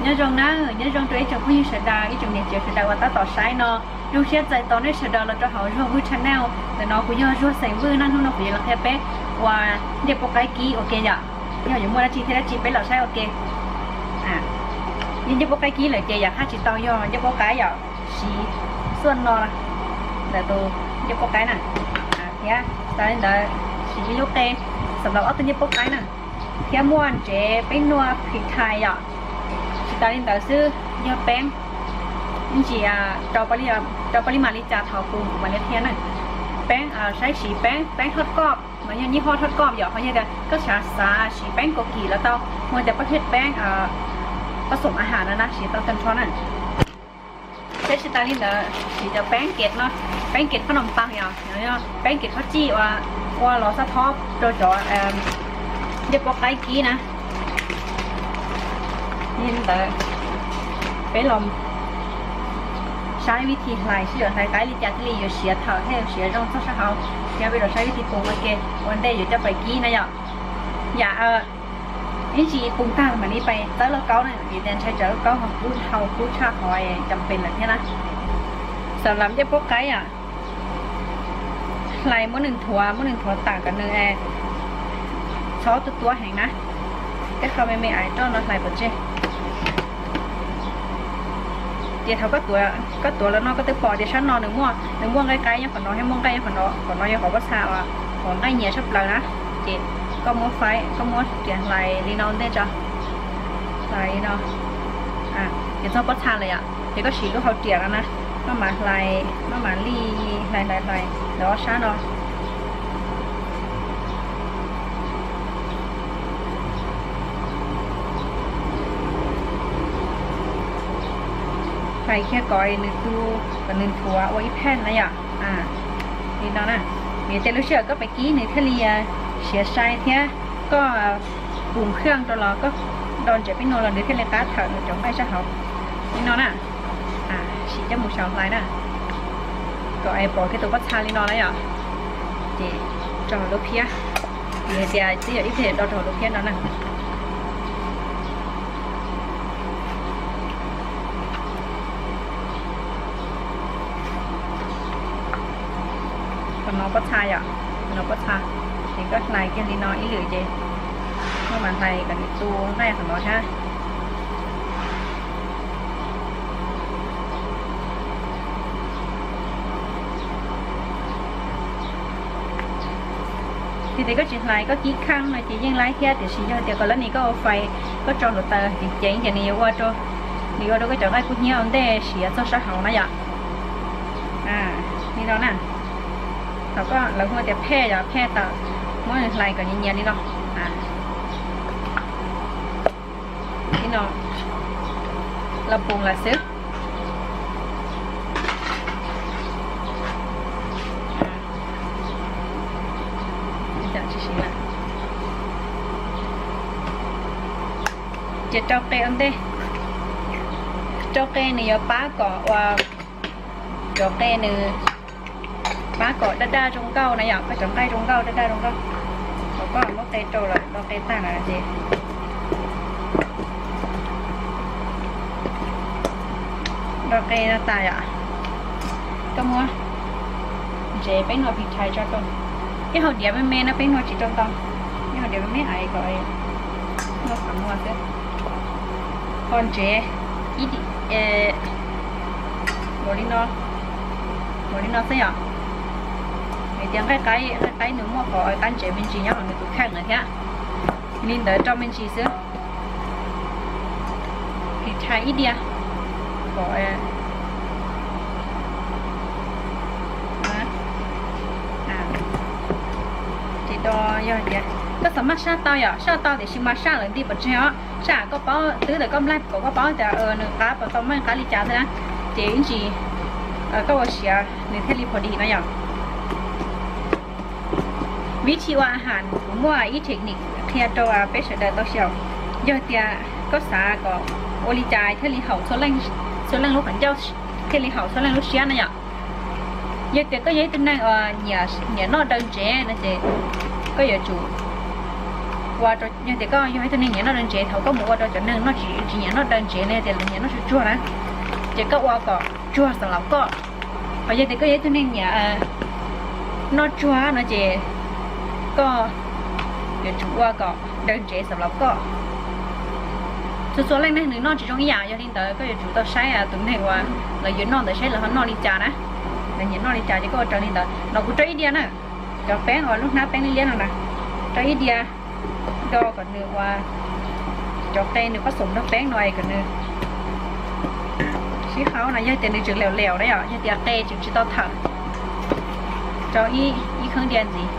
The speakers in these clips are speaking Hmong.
Nyob zoo na, nyob zoo rau ib tsoom phooj ywg sawv daws, ib tsoom niam txiv sawv daws uas tab tom saib no. Zoo siab txais tos nej sawv daws los rau hauv Zuag Vwj channel. Ntawm no kuv yog Zuag Xeem Vwj na, hnub no kuv yuav los qhia peb ua ncej puab qaib kib ua ke yom. Yog yuav muaj dab tsi thiab dab tsi peb los saib ua ke. Yog ncej puab qaib kib lawm ces yam qhab tsis tau yog ncej puab qaib yom, siv xuaj no ntawm tus ncej puab qaib na, thiab tas li ntawd siv ib lub qe xam laus ob tug ncej puab qaib na, thiab muaj ntsev peb nua phim thais yom. Tsis tas li ntawd xwb, yog peeb, ib ntsis rau pab li mam li cas thaum pum kuv mam li qhia na. Peeb, saib siv peeb, peeb thoj koj, mas yog nyij hoj thoj koj yom, ho yog tias koj xav xav siv peeb kaus kim los tau, muaj tias pab phej peeb, pab xoom a has no na siv tau tag nrho na. Thiab tsis tas li ntawd siv cov peeb kev no, peeb kev khob noo pas yom, peeb kev khob cij ua los xab thob rau cov ncej puab qaib kib na. Li ntawd peb los saib vib thi hlais sib yam hlais qaib li cas thiaj li yuav siav thawm thiab yuav siav zoo txog sab hauv, thiab peb los saib vib thi pum ua ke ua ntej yuav coj pais kib na yom. Yam ib ntsis pum tag mam li pais txawb lauj kaub na, vim tias ntshai tsam lauj kaub ho kub hau kub tshaj qhov cam pes lawm thiab na. Xam laus ncej puab qaib yom, hlais muab nws nthuav, muab nws nthuav tam kom nws txhob tuab tuab heev na. Tej qho me me ais roj no hlais pov tseg. Ces thaum koj tuav los no koj twb pom tias sab no nws muaj, nws muaj nqaij qaib nyob qhov no thiab muaj nqaij nyob qhov no, qhov no yog qhov pob txha uas nqaij nyias tshaj plaws na. Ces koj muab faib, koj muab riam hlais li no ua ntej tso, hlais li no. Ces txog pob txha lawm yom, ces koj siv lub hau riam no na, maj mam hlais, maj mam li hlais hlais hlais ntawm ob sab no. Hlais kiag kom nws tu, kom nws nthuav ua ib pheej na yom. Li no na, vim tias lub sij hawm koj pais kib nws thiaj li siav sai thiab koj pum khaj rau los koj do ntsev peb no los nws thiaj li qab thawm nws cov nqaij sab hauv. Li no na, siv coj mus xyaum hlais na, kom es pom kiag tus pob txha li no na yom. Ces tso hauv lub phiab, vim hais tias twb yog ib pliag do rau hauv lub phiab no na. Qhov no pob txha yom, qhov no pob txha, ces koj hlais kiag li no ib lwm ces maj mam hlais kom nws tu nqaij qhov no thiab. Vim tias koj tsis hlais koj kib khaj no ces yeej laib thiab, tiam sis yog tias kom lawv nis koj ua fais, koj tso hluav taws ceev ceev ces nws yuav ua rau, nws yuav ua rau koj cov nqaij kub hnyiab ua ntej siav txog sab hauv na yom. Li no na, thaum koj lawv hu tias phej yom, phej tawm, muab nws hlais kom nyias nyias li no. Li no los pum lawm xwb. Ces rau qe ua ntej, rau qe nws yuav pab kom ua, rau qe nws pab kom daj daj zoo nkauj na yom, koj cov nqaij zoo nkauj daj daj zoo nkauj. Thaum koj muab qe rau lawm, do qe tag lawm ces do qe no tas yom, koj muab ntsev peb nua phim thais tso rau. Ib hau diav me me no peb nua tsis rau ntau, ib hau diav me me ais kom nua qhov nua xwb. Ho ntsev ib, npaum li no, npaum li no xwb yom. Vim tias nqaij qaib, nqaij qaib nws muaj qhov qab ntsev me ntsis nyob hauv nws tus kheej lawm thiab. Li ntawd rau me ntsis xwb. Phim thais ib diav kom ces do yog tias koj xav maj saj tau yom, saj tau tiam sis mas saj lawm nti pov tseg os, saj koj paub twb tawm koj nplaig kom koj paub tias nws qab puas tau meej qab li cas xwb na, ces ib ntsis koj ua siav nws thiaj li pha di no yom. Vib thi ua a has kuv muaj ib technique qhia rau peb sawv daws tau xyaum. Yog tias koj xav kom ua li cas thiaj li haum txhua leej lub qhov ncauj, thiaj li haum txhua leej lub siab na yom. Yog tias koj yog ib tug neeg uas nyiam noj daw ntsev no ces koj yuav tsum Ua rau, yog tias koj yog ib tug neeg nyiam noj daw ntsev, thaum koj mus ua rau cov neeg noj tsis, tsis nyiam noj daw ntsev no, yog tias lawv nyiam noj tsuag tsuag na, ces koj ua kom tsuag xav laus koj. Ho yog tias koj yog ib tug neeg nyiam noj tsuag no ces koj yuav tsum ua kom daw ntsev xav laus koj. Txhua txhua leej neeg nws noj tsis zoo ib yam, yog li ntawd koj yuav tsum tau saib tus neeg uas lawv yuav noj ntawd saib lawv ho noj li cas na. Lawv nyiam noj li cas ces koj ua raws li ntawd. No kuv rau ib diav na, cov peeb uas lub hnab peeb liab liab no na, rau ib diav do kom nws ua cov qe nws pob xoom nrog peeb no es kom nws sib haub no, yog tias nws tseem leum leum na yom, yog tias qe tseem tsis tau thawm, rau ib khab diav ntxiv.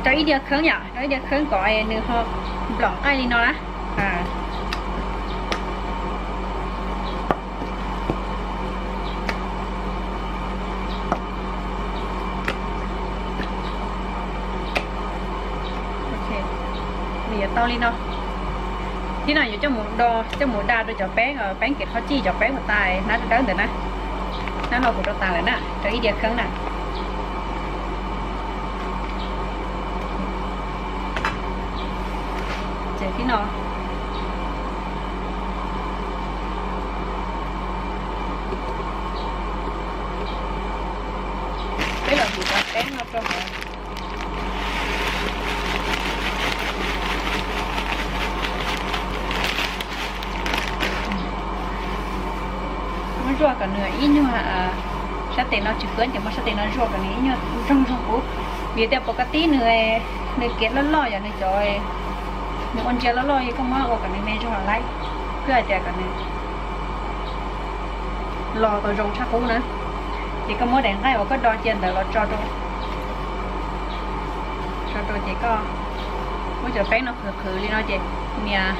Rau ib diav kheeb yom, rau ib diav kheeb kom nws ho nplom nqaij li no na. Nws yuav tau li no. Thib no yuav coj mus do, coj mus da rau cov peeb, peeb kev qhov cij, cov peeb uas tas hnab dawb dawb ntawd na. Hnab no kuv rau tas lawm na, rau ib diav kheeb na. Ces thib no peb los tiv cov peeb no rau hauv. Muab zuaj kom nws ib nyuag, sab tes no tsis khwb ces muab sab tes no zuaj kom nws ib nyuag ntsoog ntsoog qub. Vim tias pov ka tib nws, nws kev loj loj yom, nws cov, nws ua ntsia loj loj, koj muab ua kom nws me zog los laib, thiaj hais tias kom nws los tau zoo tshaj qub na. Ces koj muab daim nqaij uas koj do cia ntawd los tso rau, tso rau ces koj muab cov peeb no qhwv qhwv li no ces nias,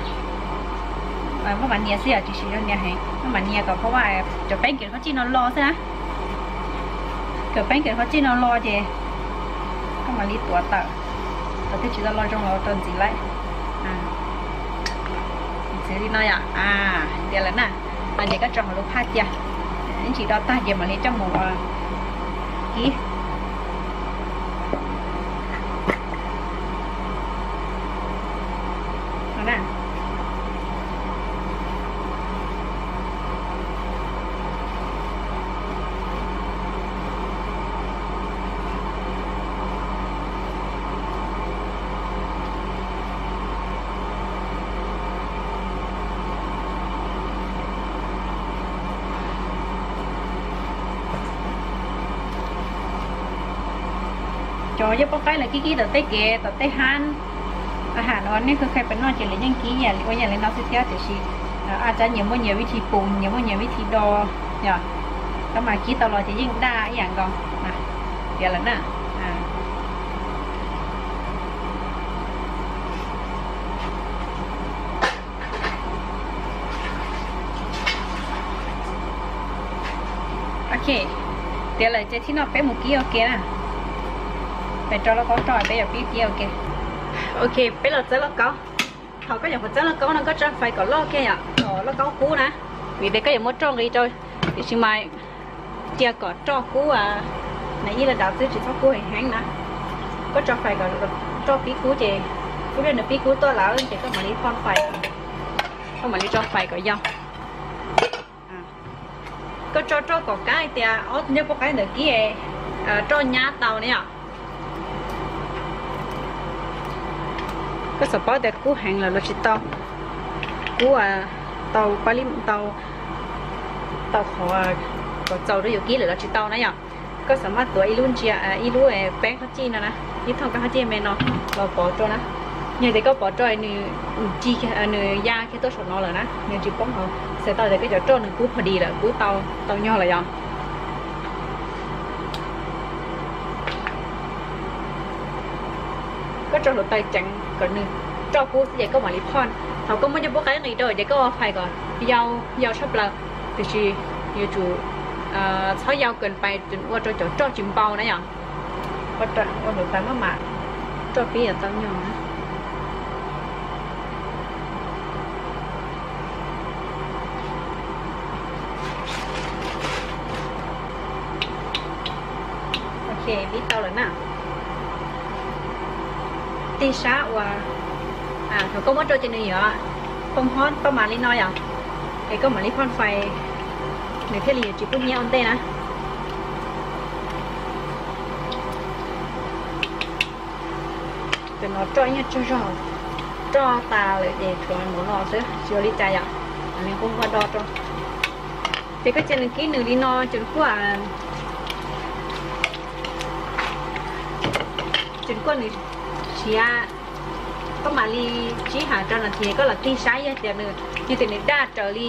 maj mam nias xwb yom, tsis siv zog nias heev, maj mam nias kom, phab vaj, cov peeb kev qhov cij no los xwb na. Cov peeb kev qhov cij no los ces koj mam li tuav tawm, thaum twg tsis tau los zoo los rau ntxiv lawm. Ntxiv li no yom, tiav lawm na. Ces koj tso hauv lub phaj cia, ib ntsis do tag ces mam li coj mus kib. Cov yog poj qaib lawv kib kib tom tej kev, tom tej hab, a ham no nej khaws khaws pem no ces lawv yeej kib ib yam li, ua ib yam li no xwb thiab, tiam sis a tsab nyias muaj nyias vib thi pum, nyias muaj nyias vib thi do, yog, tab mas kib tau los ces yeej daj ib yam nkaus. Tiav lawm na. Ok, tiav lawm ces thib no peb mus kib ua ke na. Peb rau lauj kaub rau, peb yuav pib kib ua ke. Ok, peb los txawb lauj kaub. Thaum koj nyuam qhuav txawb lauj kaub no koj tso fais kom loj kiag yom, kom lauj kaub kub na, vim tias koj yuav muab roj nqis rau, tiam sis mas cia kom roj kub, nws ib lo dav xwb tsis txhob kub heev heev na. Koj tso fais kom roj pib kub ces, ib pliag nws pib kub tuaj lawm ces koj mam li phoj fais, koj mam li tso fais kom yau. Koj tso roj kom kab hais tias ob ncauj poj qaib ntawd kib roj nyab tau ne yom. Koj xav paub tias kub heev lawm los tsis tau, kub tau pab li tau, tau qhov kom txaus rau yus kib lawm los tsis tau na yom. Koj xav maj tuav ib lub ntsia, ib lub peeb qhov cij no na, ib thooj peeb qhov cij me no los pov rau na. Yog tias koj pov rau nws, nws ya kiag tuaj saum no lawm na, nws tsis poob hauv, txhais tau tias koj cov roj nws kub pha dis lawm, kub tau, tau nyog lawm yom. Koj tso hluav taws ceev kom nws roj kub xwb ces koj mam li phoj. Thaum koj muab cov pub qaib nqis rau ces koj ua fais kom yau, yau tshaj plaws, tiam sis yuav tsum txhob yau kawg pais ua rau cov roj tsis npau na yom. Ua hluav taws maj mam roj pib yuav tau nyog na. Ces pib tau lawm na. Tig sab uas thaum koj muab rau ces nws yuav poob hob pab mas li no yom, es koj mam li phoj fais, nws thiaj li yuav tsis kub hnyiab ua ntej na. Cov no roj ib nyuag tsawg zog, roj tas lawm ces tshuav nov no xwb, tsis ua li cas yom. Nws kuj npaj do rau. Ces koj cia nws kib nws li no, ces kuj, ces kuj nws siav, koj mam li sib ham rau nas this koj los tig saib yog tias nws, yog tias nws daj raws li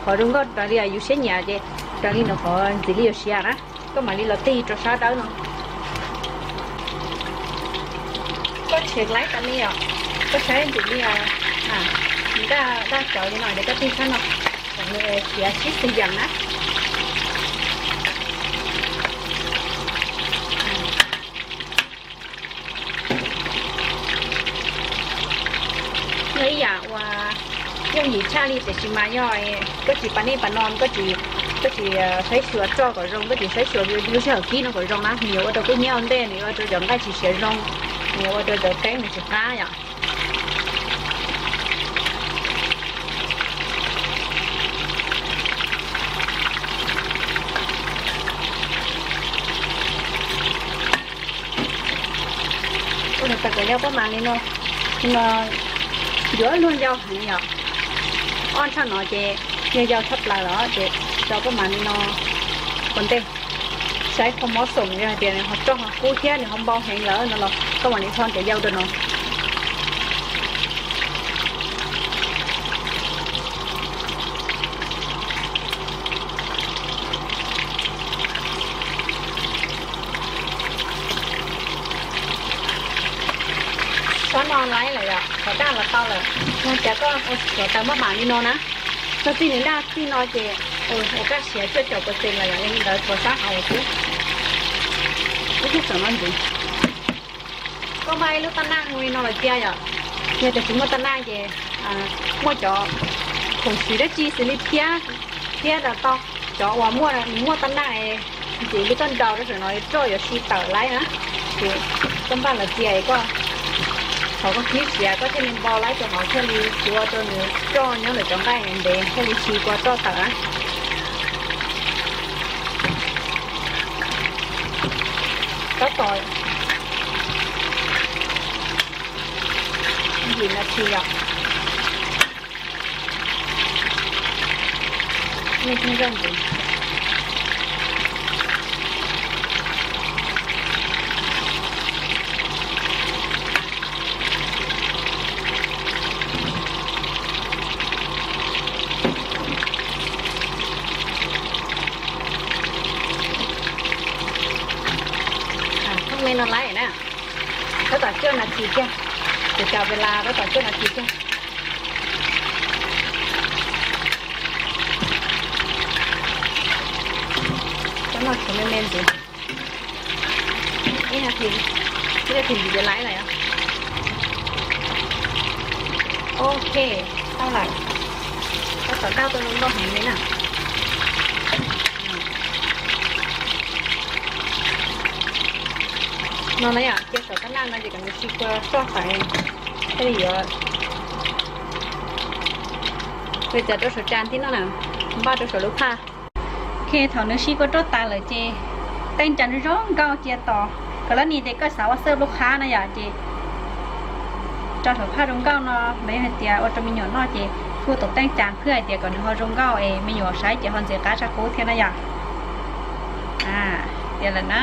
qhov zoo nkauj raws li yus siab nyiam ces raws li nws qhov ntxiv li yuav siav na, koj mam li los tig rau sab dawb no. Koj tshem laib tas li os, koj saib ntxim li, nws daj daj cawv li no ces koj tig sab no, kom nws siav sib xws yam na. Yog ib yam uas yooj yim tshaj li tiam sis mas yog koj tsis pas nej pas no, koj tsis saib xyuas roj kom zoo, koj tsis saib xyuas lub sij hawm kib no kom zoo na, nws yuav ua rau kub hnyiab ua ntej, nws yuav ua rau cov nqaij tsis siav zoo, nws yuav ua rau cov teeb nws tsis qab yom. Ua tau kom yau pab mas li no, no yuav luag yau heev yom. Ob tshaj no ces yog yau tshaj plaws lawm ces rau pab mas li no ua ntej. Saib qhov mob xoom yog hais tias nws ho roj ho kub thiab nws ho npau heev lawm no los koj mam li tho cov yau rau no. Tsob no laib lawm yom, qhov daj los tau lawm. Yog tias koj ua tsuav tawm maj mam li no na, txog txij nws daj txij no ces ua kaj siav cuaj caum percent lawm yom, yog li ntawd tsuav sab hauv xwb. Ib lub txawm no ntxiv. Koj npaj ib lub taj naj zoo li no lawm tiag yom. Yog tias tsis muaj taj naj ces muaj cov khoom siv dab tsi xws li phiab, phiab los tau. Cov uas muaj, nws muaj taj naj ntxiv li koj nraus rau saum no roj yuav si tawm laib na. Ces koj npaj lawm tiag es koj, thaum koj kib siav koj thiaj li npau laib rau hauv thiaj li ua rau nws roj nyob ntawm cov nqaij ntev thiaj li si kua roj tawm na. Tab tom yim nas this yom. Nej pheej zoj ntxiv. Thoob me no laib na, tab tom cuaj nas this kiag, ces cov pes las tab tom cuaj nas this kiag. Cov no tshuav me me ntxiv. Ib nas this, ib nas this ntxiv ces laib lawm. Ok, tau lawm. Tab tom daj tau zoo nkauj heev li na. No na yom, cia saum taj naj no ces kom nws si kua roj tawm thiaj li yuav. Li cas rau saum tsa tib no na, npaj rau saum lub phaj. Ok, thaum nws si kua roj tas lawm ces teeb tsa zoo nkauj cia tos. Kom lab nis ces koj xav ua xawb lub qhab na yom, ces tso saum phaj zoo nkauj no, los yog hais tias ua rau me nyuam noj ces kuj tus teeb tsa phwj hais tias kom nws ho zoo nkauj es me nyuam saib ces ho ntxim qab tshaj qub thiab na yom. Tiav lawm na.